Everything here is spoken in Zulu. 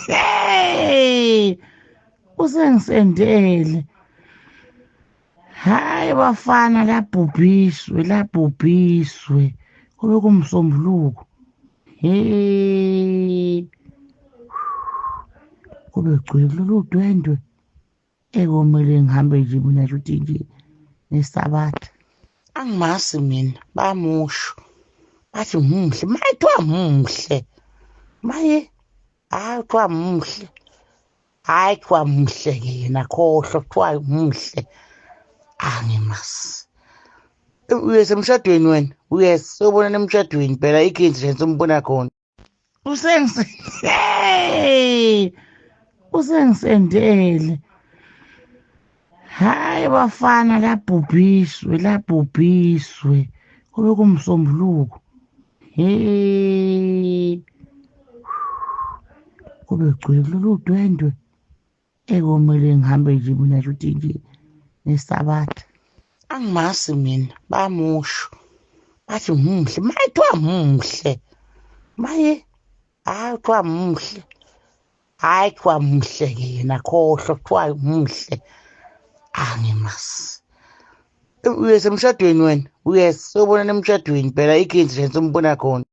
Hey! Usengisendele. Hayi bafana labhubhiswe labhubhiswe. Kube kumsombuluko. Hey! Kube gcwele lolu dwendwe. Ekomele ngihambe nje mina shuthi nje nesabatha. Angimazi mina bamusho. Bathi muhle, maye kuthiwa muhle. Maye hayi kuthiwa muhle. Hayi kuthiwa muhle-ke yena khohlwa kuthiwa muhle. Angimazi. Uyesemshadweni wena? Uyes, siyobonana emshadweni phela ikhenzi nje sombona khona. Hey! Usengisendele. Hayi bafana labhubhiswe labhubhiswe. Kube kumsombuluko. Hey! Kube gcwele lolu dwendwe. Ekomele ngihambe nje mina shuthi nje nesabatha. Angimazi mina bamusho. Bathi muhle, maye kuthiwa muhle. Maye hayi kuthiwa muhle. Hayi kuthiwa muhle-ke yena khohlwa kuthiwa muhle. Angimazi. Uyesemshadweni wena? Uyes, siyobonana emshadweni phela ikhenzi nje sombona khona.